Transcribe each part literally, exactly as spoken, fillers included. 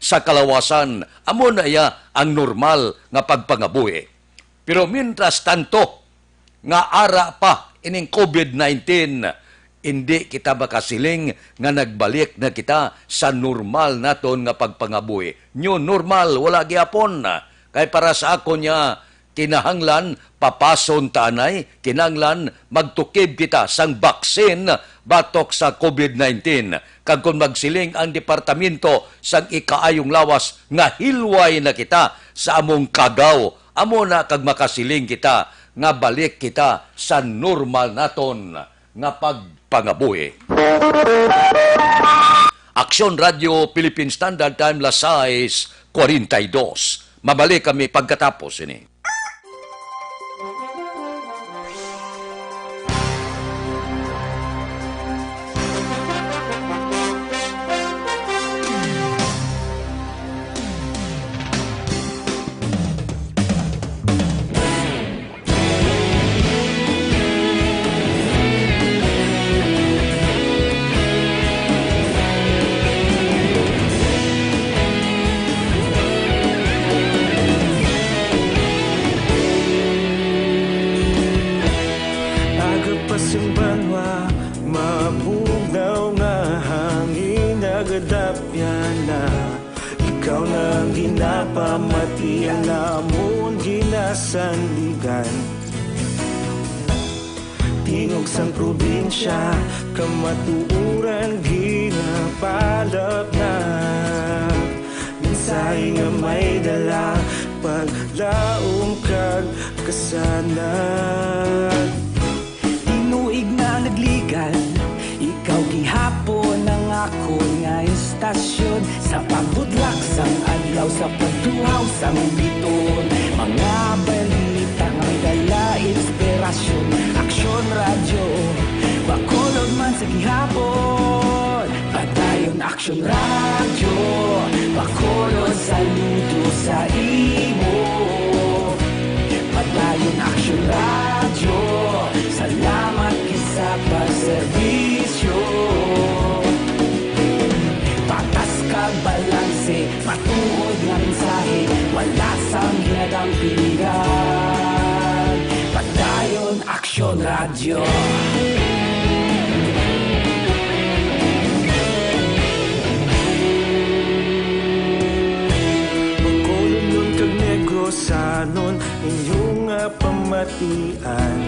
sa kalawasan. Amo na iya ang normal nga pagpangabuhi. Pero mientras tanto, nga ara pa ining COVID nineteen, indi kita makasiling nga nagbalik na kita sa normal naton nga pagpangabuhi. New normal, wala gihapon. Kay para sa akon niya, kinahanglan papason ta anay, kinahanglan magtukib kita sang baksin batok sa COVID nineteen. Kag kon magsiling ang departamento sang ikaayong lawas nga hilway na kita sa among kagaw, amo na kag makasiling kita nga balik kita sa normal naton nga pagpangabuhi. Aksyon Radio Philippine Standard Time, las sais cuarenta y dos. Mabalik kami pagkatapos ini. Aga pa sing banwa, mabugnaw nga hangin nagadapyan na. Ikaw na ang ginapamati, ang amon ginasandigan. Tingog sang probinsya, kamatuoran ginapalapnag. Mensahe nga may dala, paglaom kag kasanag. Tinuig na nagligan, ikaw gihapon ang akon nga istasyon. Sa pagbutlak sang adlaw, sa pagtuhaw sang bituon, mga balita nga may dala inspirasyon. Aksyon Radyo, Bacolod man sa gihapon. Padayon Aksyon Radyo, Bacolod, saludo sa imo. Padayon Aksyon Radyo, salamat gid sa pagserbisyo. Patas kag balanse, matuod nga mensahe, wala sang ginadampigan. Padayon Aksyon Radyo. Bacolodnon kag Negrosanon, inyo nga pamatian.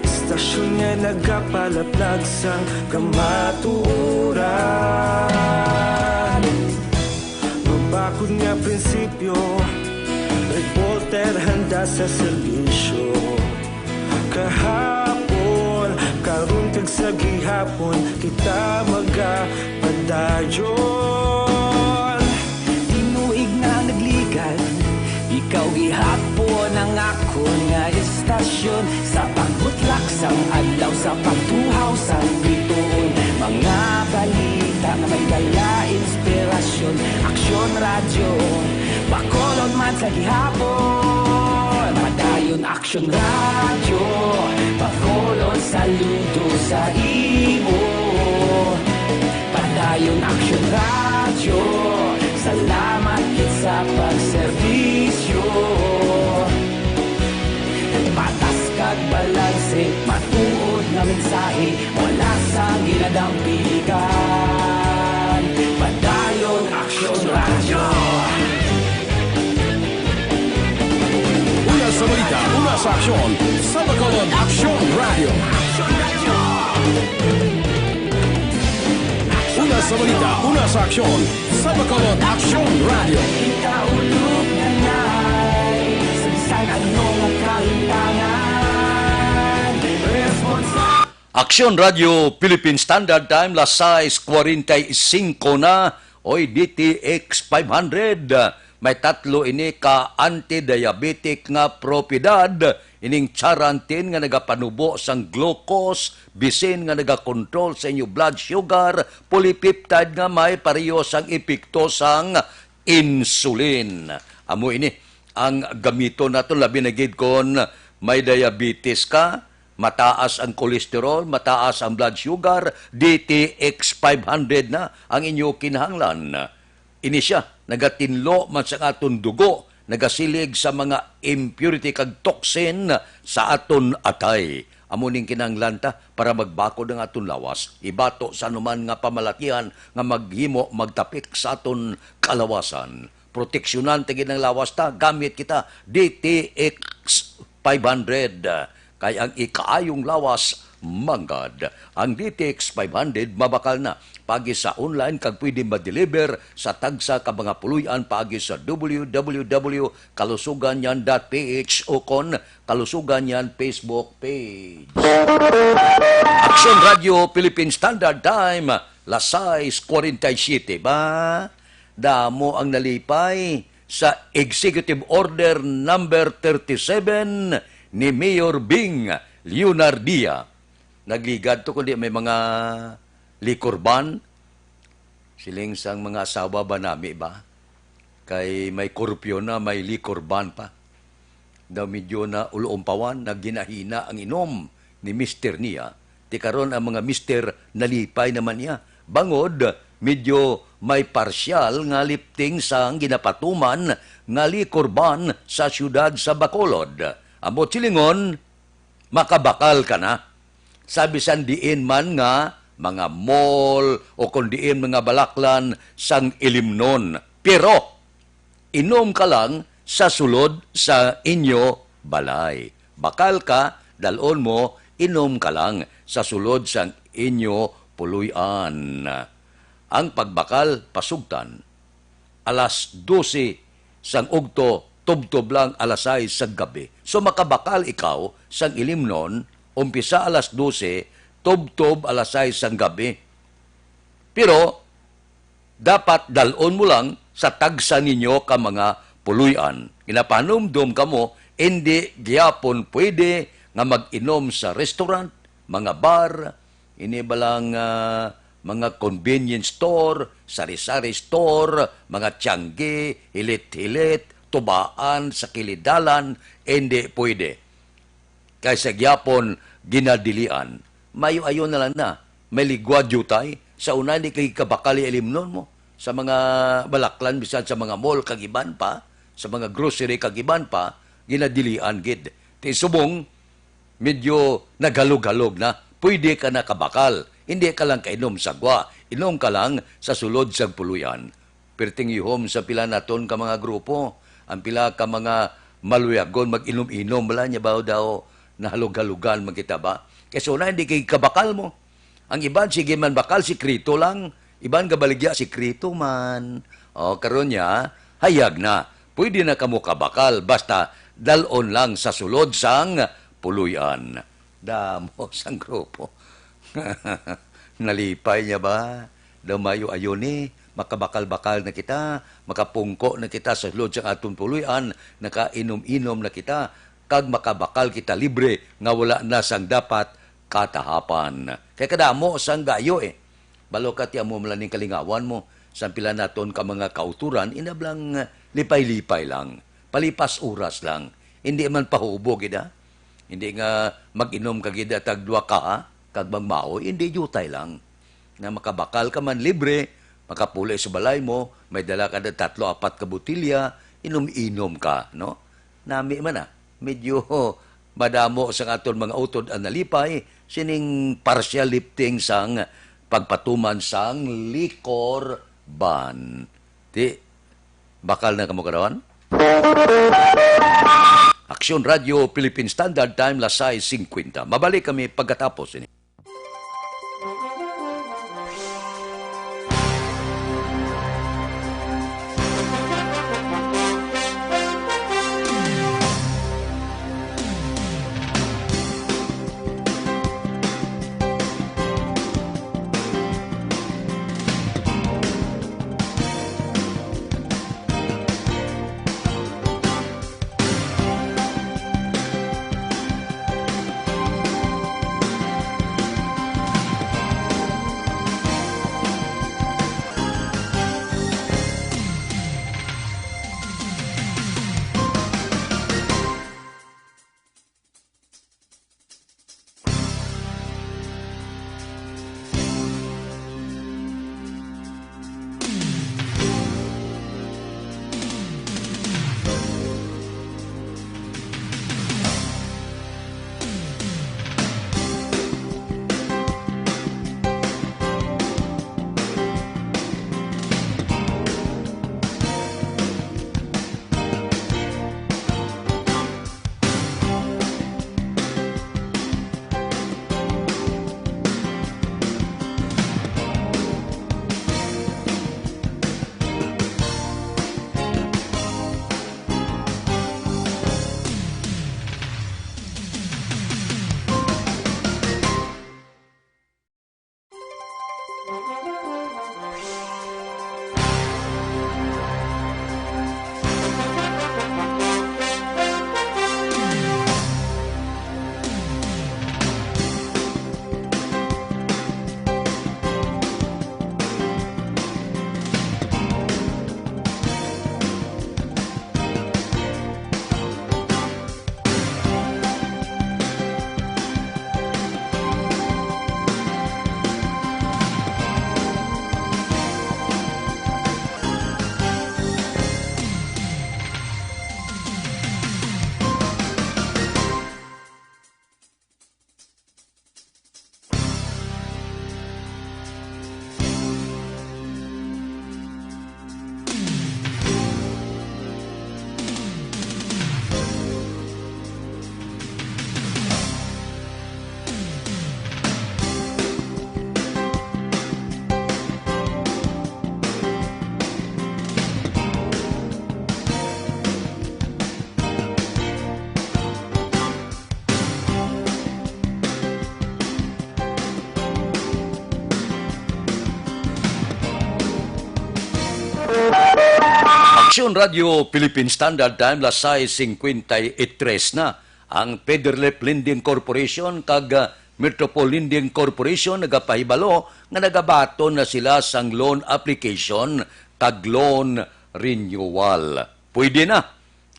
Istasyon nga nagapalaplag sang kamatuoran. Mabakod nga prinsipyo, reporter handa sa serbisyo. Kahapon, karon kag sa gihapon, kita magapadayon. Tinuig na nagligan, ikaw gihapon ang akon nga istasyon. Sa pagbutlak sang adlaw, sa pagtuhaw sang bituon, mga balita nga may dala inspirasyon. Aksyon Radyo, Bacolod man sa gihapon. Padayon Aksyon Radyo, Bacolod, saludo sa imo. Padayon Aksyon Radyo, salamat gid sa pagserbisyo. Patas kag balanse, matuod nga mensahe, wala sang ginadampigan. Padayon Aksyon Radyo. Una sa balita, una sa aksyon, sa Bacolod Aksyon Radyo. Una sa balita, una sa aksyon, sa Bacolod Aksyon Radyo. Aksyon Radyo Philippine Standard Time, las sais cuarenta y cinco na. Oy, D T X five hundred. May tatlo ini ka anti-diabetic nga propiedad. Ining Charantin nga nagapanubo sang glucose, bisin nga nagakontrol sa inyo blood sugar, polypeptide nga may pareho sang epekto sang insulin. Amo ini ang gamiton nato, labi na gid kon may diabetes ka, Mataas ang cholesterol, mataas ang blood sugar, D T X five hundred na ang inyo kinahanglan. Ini sia, nagatinlo man sa aton dugo, nagasilig sa mga impurity kag toxin sa aton atay. Amo ning kinahanglan ta para magbakod ang aton lawas, ibato sa anuman nga pamalatian nga maghimo magtapik sa aton kalawasan. Proteksyonan ta gid ang lawas ta, gamit kita D T X five hundred. Kay ang ikaayong lawas manggad. Ang D T X five hundred mabakal na paagi sa online kag pwede ma-deliver sa tagsa ka mga puloy-an paagi sa W W W kalusuganyan dot P H ukon Kalusuganyan Facebook page. Aksyon Radio Philippine Standard Time, las sais cuarenta y siete ba? Damo ang nalipay sa Executive Order Number thirty-seven ni Mayor Bing Leonardia. Nagligad to kundi may mga liquor ban. Siling sang mga asawa ba nami ba? Kay may korupsyon na, may liquor ban pa. Daw medyo na ulumpawan, naghinahina ang inom ni mister niya. Ti karon ang mga mister nalipay naman niya. Bangod, medyo may parsyal nga lifting sang ginapatuman nga liquor ban sa siyudad sa Bacolod. Ambot silingon, makabakal ka na sa bisan diin man nga mga mall o kon diin mga balaklan sang ilimnon. Pero inom ka lang sa sulod sa inyo balay. Bakal ka, dal-on mo, inom ka lang sa sulod sang inyo puloy-an. Ang pagbakal, pasugtan, alas dose sang ugto, tubtob lang alas sais sang gabi. So, makabakal ikaw sang ilimnon, umpisa alas dose, tubtob alas sais sang gabi. Pero, dapat dal-on mo lang sa tagsa ninyo ka mga puloy-an. Ginapahanumdom kamo, indi gyapon pwede nga mag-inom sa restaurant, mga bar, ini ba lang, ah, mga convenience store, sari-sari store, mga tiyangge, hilit-hilit, tubaan sa kilid dalan, indi pwede. Kaysa gyapon ginadilian, mayo-ayo na lang na. May ligwa diutay, sa una hindi kay kabakal ilimnon mo. Sa mga balaklan, bisan sa mga mall, kag iban pa, sa mga grocery, kag iban pa, ginadilian gid. Ti subong, medyo naghalog-halog na. Pwede ka na kabakal. Hindi ka lang kainom sa gwa. Inom ka lang sa sulod sang puloy-an. Perting ihom sa pila naton ka mga grupo. Ang pila ka mga maluyagon mag-inom-inom bala niya ba daw nahalog-halogan man kita ba? Kay sa una, hindi kay kabakal mo. Ang iban, sige man bakal, sikreto lang. Iban gabaligya, sikreto man. O, karon niya, hayag na. Pwede na kamo kabakal, basta dal-on lang sa sulod sang puloy-an. Damo sang grupo. Nalipay niya ba? Daw mayo-ayo ni, makabakal-bakal na kita, makapungko na kita sa sulod sang aton puloy-an, nakainom-inom na kita, kag makabakal kita libre nga wala na sang dapat katahapan. Kay kadamo sang gayo, eh. Balo ka ti amo man lang ning kalingawan mo, sang pila naton ka mga kauturan, inablang lipay-lipay lang, palipas oras lang. Hindi man pahubo gid, ha? Hindi nga mag-inom ka gid tag duha ka, ha? Kag magmaoy, hindi, diutay lang. Na makabakal ka man libre, makapuli sa balay mo, may dala ka na tatlo, apat ka botilya, inom-inom ka, no? Nami man, ah, medyo madamo sang aton mga utod ang nalipay sining partial lifting sang pagpatuman sang liquor ban. Ti, bakal na kamo karon? Aksyon Radio Philippine Standard Time, las sais cincuenta. Mabalik kami pagkatapos ini. Aksyon Radio Philippine Standard Time, las sais cincuenta y tres na. Ang Federlip Lending Corporation kag, ah, Metropol Lending Corporation nagapahibalo nga nagabaton na sila sang loan application kag loan renewal. Pwede na.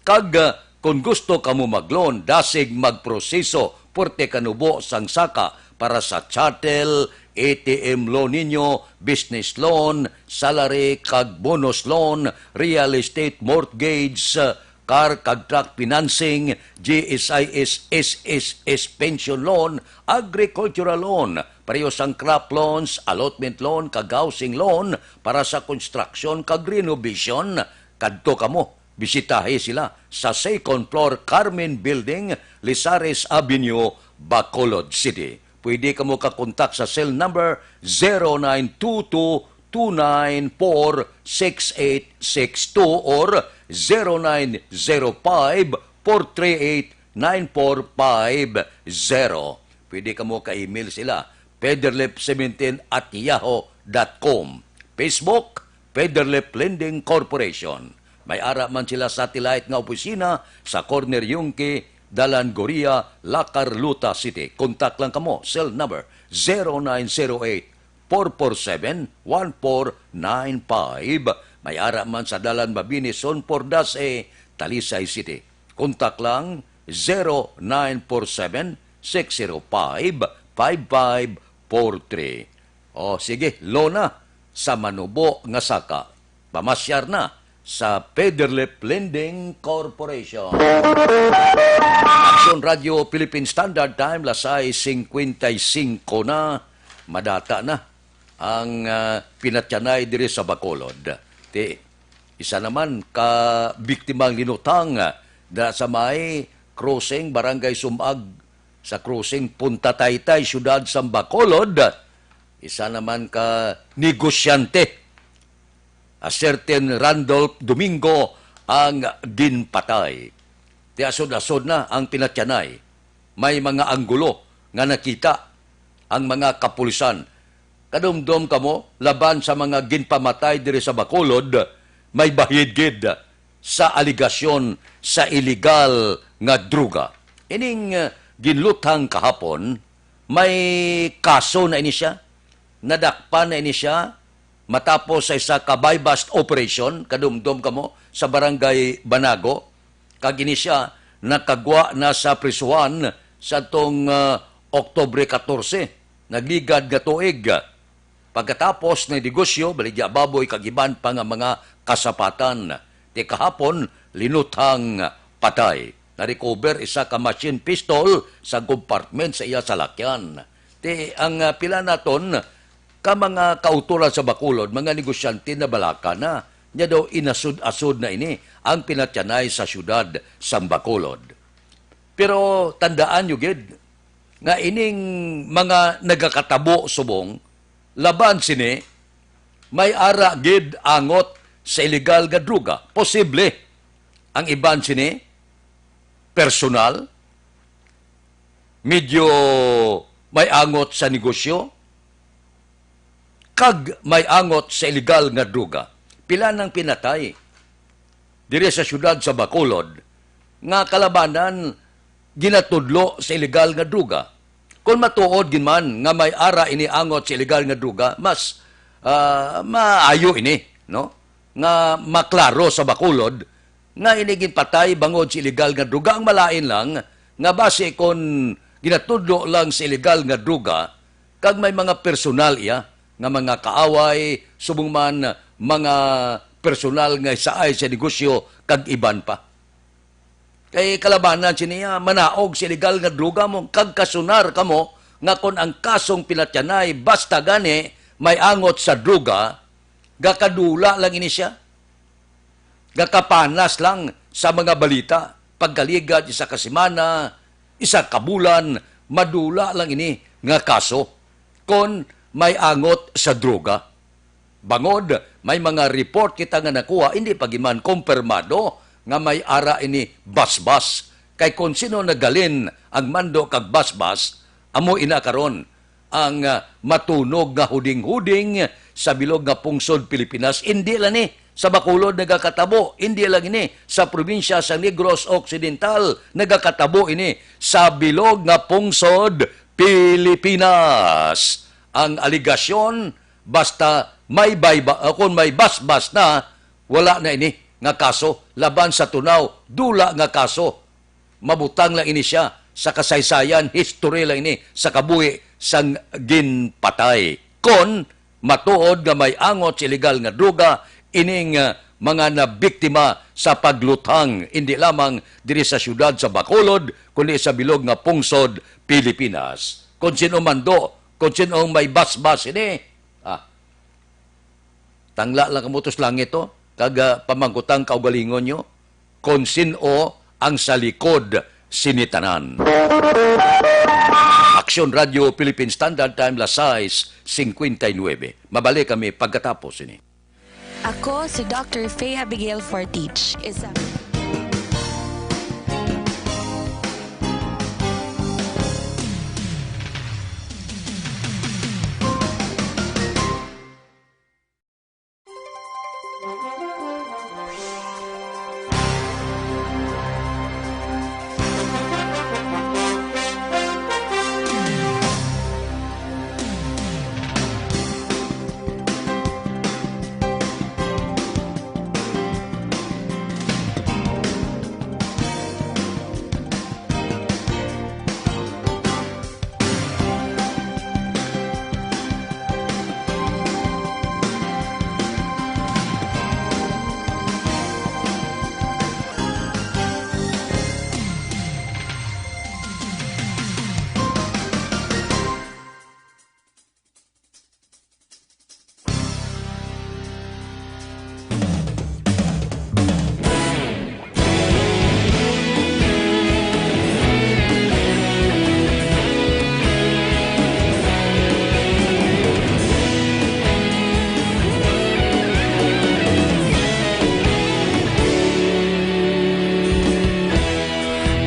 Kag, ah, kon gusto kamo mag-loan, dasig magproseso, porte kanubo sang saka para sa chattel, A T M loan ninyo, business loan, salary kag bonus loan, real estate mortgage, ah, car kag truck financing, G S I S, S S S pension loan, agricultural loan, pareho sang crop loans, allotment loan kag housing loan para sa construction kag renovation. Kadto kamo, bisitahi sila sa second floor, Carmen Building, Lizares Avenue, Bacolod City. Pwede kamo kakontak sa cell number zero nine two two two nine four six eight six two or zero nine zero five four three eight nine four five zero. Pwede kamo ka-email sila, federlip seventeen at yahoo dot com. Facebook, Federlip Lending Corporation. May ara man sila satellite nga opisina sa corner Yungque, Dalan Goria, La Carlota City. Kontak lang kamo, cell number zero nine zero eight four four seven one four nine five. May ara man sa Dalan Mabini, Son Pordas, eh, Talisay City. Kontak lang, zero nine four seven six zero five five five four three. O, sige, loan na sa manubo nga saka. Pamasyar na sa Federlip Lending Corporation. Aksyon Radio Philippine Standard Time, las sais cincuenta y cinco na, madata na ang, ah, pinatyanay diri sa Bacolod. Ti, isa naman ka biktimang linutang, ah, dira sa may crossing, Barangay Sumag, sa crossing Punta Taytay, siyudad sang Bacolod. Isa naman ka negosyante, a certain Randolph Domingo, ang ginpatay. Ti asod-asod na ang pinatyanay. May mga anggulo nga nakita ang mga kapulisan. Kadumdom kamo, laban sa mga ginpamatay diri sa Bacolod, may bahid gid sa alegasyon sa iligal nga droga. Ining, uh, ginluthang kahapon, may kaso na ini siya. Nadakpan na ini siya matapos sa isa ka buy-bust operation, kadumdom kamo, sa Barangay Banago. Kag ini siya nakagwa na sa prisuhan sa tong, ah, Oktubre katorse, nagligad nga tuig. Pagkatapos ng negosyo, baligya baboy kag iban pa nga mga kasapatan. Ti kahapon, linuthang patay. Na-recover isa ka machine pistol sa compartment sa iya salakyan. Ti ang, ah, pila naton ka mga kautoran sa Bacolod, mga negosyante na balaka na. Nya daw inasod-asod na ini ang pinatyanay sa siyudad sang Bacolod. Pero tandaan nyo gid nga ining mga nagakatabo subong laban sini may ara gid angot sa iligal nga droga. Posible ang iban sini personal, medyo may angot sa negosyo, kag may angot sa iligal nga droga. Pila nang pinatay diri sa siyudad sa Bacolod nga kalabanan ginatudlo sa iligal nga droga. Kung matuod gid man nga may ara ini angot sa iligal nga droga, mas, ah, maayo ini, no? Nga maklaro sa Bacolod nga ini ginpatay bangod sa iligal nga droga. Ang malain lang nga basi kon ginatudlo lang sa iligal nga droga, kag may mga personal iya nga mga kaaway, subong man mga personal nga isaay sa negosyo, kag iban pa. Kay kalabanan sini, ah, manaog sa iligal nga droga mo, kag kasunar kamo nga kon ang kasong pinatyanay basta gani may angot sa droga, gakadula lang ini siya. Gakapanas lang sa mga balita. Pagkaligad isa ka semana, isa ka bulan, madula lang ini nga kaso kon may angot sa droga. Bangod, may mga report kita nga nakuha, hindi pa gid man kumpirmado nga may ara ini basbas. Kay kon sino naghalin ang mando kag basbas, amo ina karon ang, ah, matunog nga huding-huding sa bilog nga pungsod Pilipinas, indi lang ni sa Bacolod nagakatabo, hindi lang ini sa probinsya sa Negros Occidental, nagakatabo ini sa bilog nga pungsod Pilipinas. Ang alegasyon, basta may bayba-, ah, kung may basbas na, wala na ini nga kaso. Laban sa Tunao, dula nga kaso. Mabutang lang ini siya sa kasaysayan, history lang ini sa kabuhi sang ginpatay. Kon matuod nga may angot sa iligal nga droga, ining, ah, mga nabiktima sa pagluthang, hindi lamang diri sa siyudad sa Bacolod, kundi sa bilog nga pungsod Pilipinas. Kon sino mando, kon sino ang may basbas ini, ah, tangla lang kamo to sa langit, oh, kag, ah, pamangkutang kaugalingon nyo kon sin-o ang sa likod sini tanan. Aksyon Radio Philippine Standard Time, las sais cincuenta y nueve. Mabalik kami pagkatapos sini. Ako si Doctor Faye Abigail Fortich, isang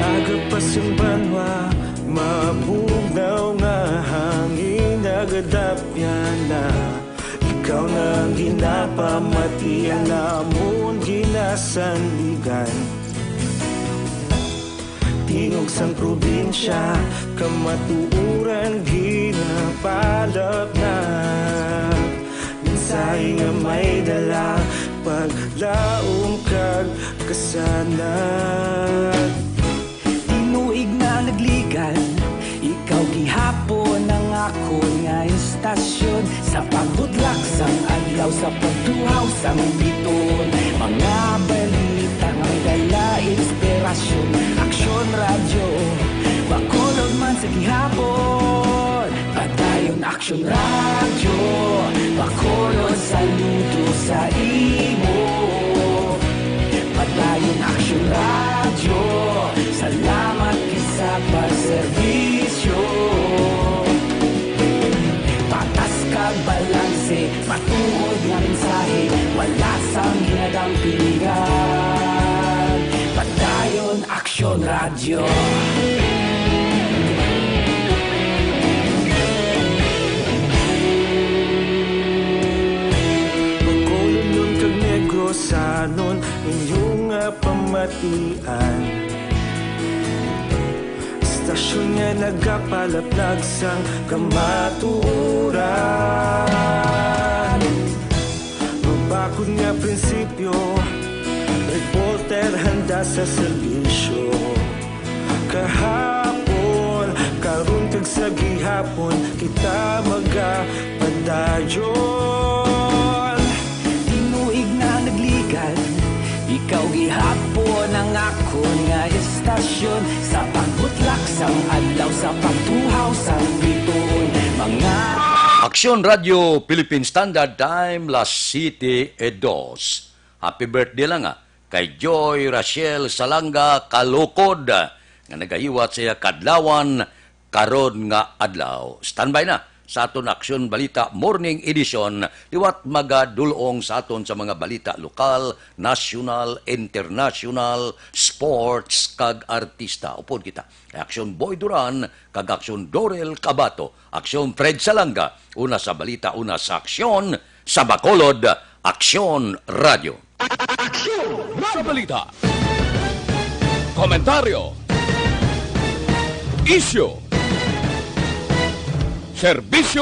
Aga pa sing banwa, mabugnaw nga hangin, nagadapyan na. Ikaw na ang ginapamatian namon ginasandigan. Tingog sang probinsya, kamatuoran ginapalapnag. Mensahe nga may dala, paglaom kag kasanag. Tinuig na nagligan, ikaw gihapon ang akon nga istasyon. Sa pagbutlak sang adlaw, sa pagtuhaw sang bituon, mga balita nga may dala inspirasyon. Aksyon Radyo, Bacolod man sa gihapon. Padayon Aksyon Radyo, Bacolod, saludo sa imo. Padayon Aksyon Radyo, salamat gid sa pagserbisyo. Patas kag balanse, matuod nga mensahe, wala sang ginadampingan. Padayon Aksyon Radyo. Bacolodnon kag Negrosanon, inyo nga pamatian. Istasyon nga nagapalapnag sang kamatuoran. Mabakod nga prinsipyo, reporter handa sa serbisyo. Kahapon, karon kag sa gihapon, kita magapadayon. Tinuig na nagligan, ikaw gihapon ang akon nga istasyon. Sa pagbutlak sang adlaw, sa pagtuhaw sang bituon, mga Aksyon Radyo Philippine Standard Time, las siete y dos. Happy birthday lang, ah, kay Joy Rachel Salanga Kalukod, nga nagahiwat sa iya kadlawan karon nga adlaw. Standby na sa aton Aksyon Balita Morning Edition, liwat magadul-ong sa aton sa mga balita lokal, nasyonal, internasyonal, sports, kag artista. Upod kita kay Aksyon Boy Duran kag Aksyon Dorel Cabato, Aksyon Fred Salanga, una sa balita, una sa aksyon, sa Bacolod, Aksyon Radio. Sa balita, komentaryo, isyu, serbisyo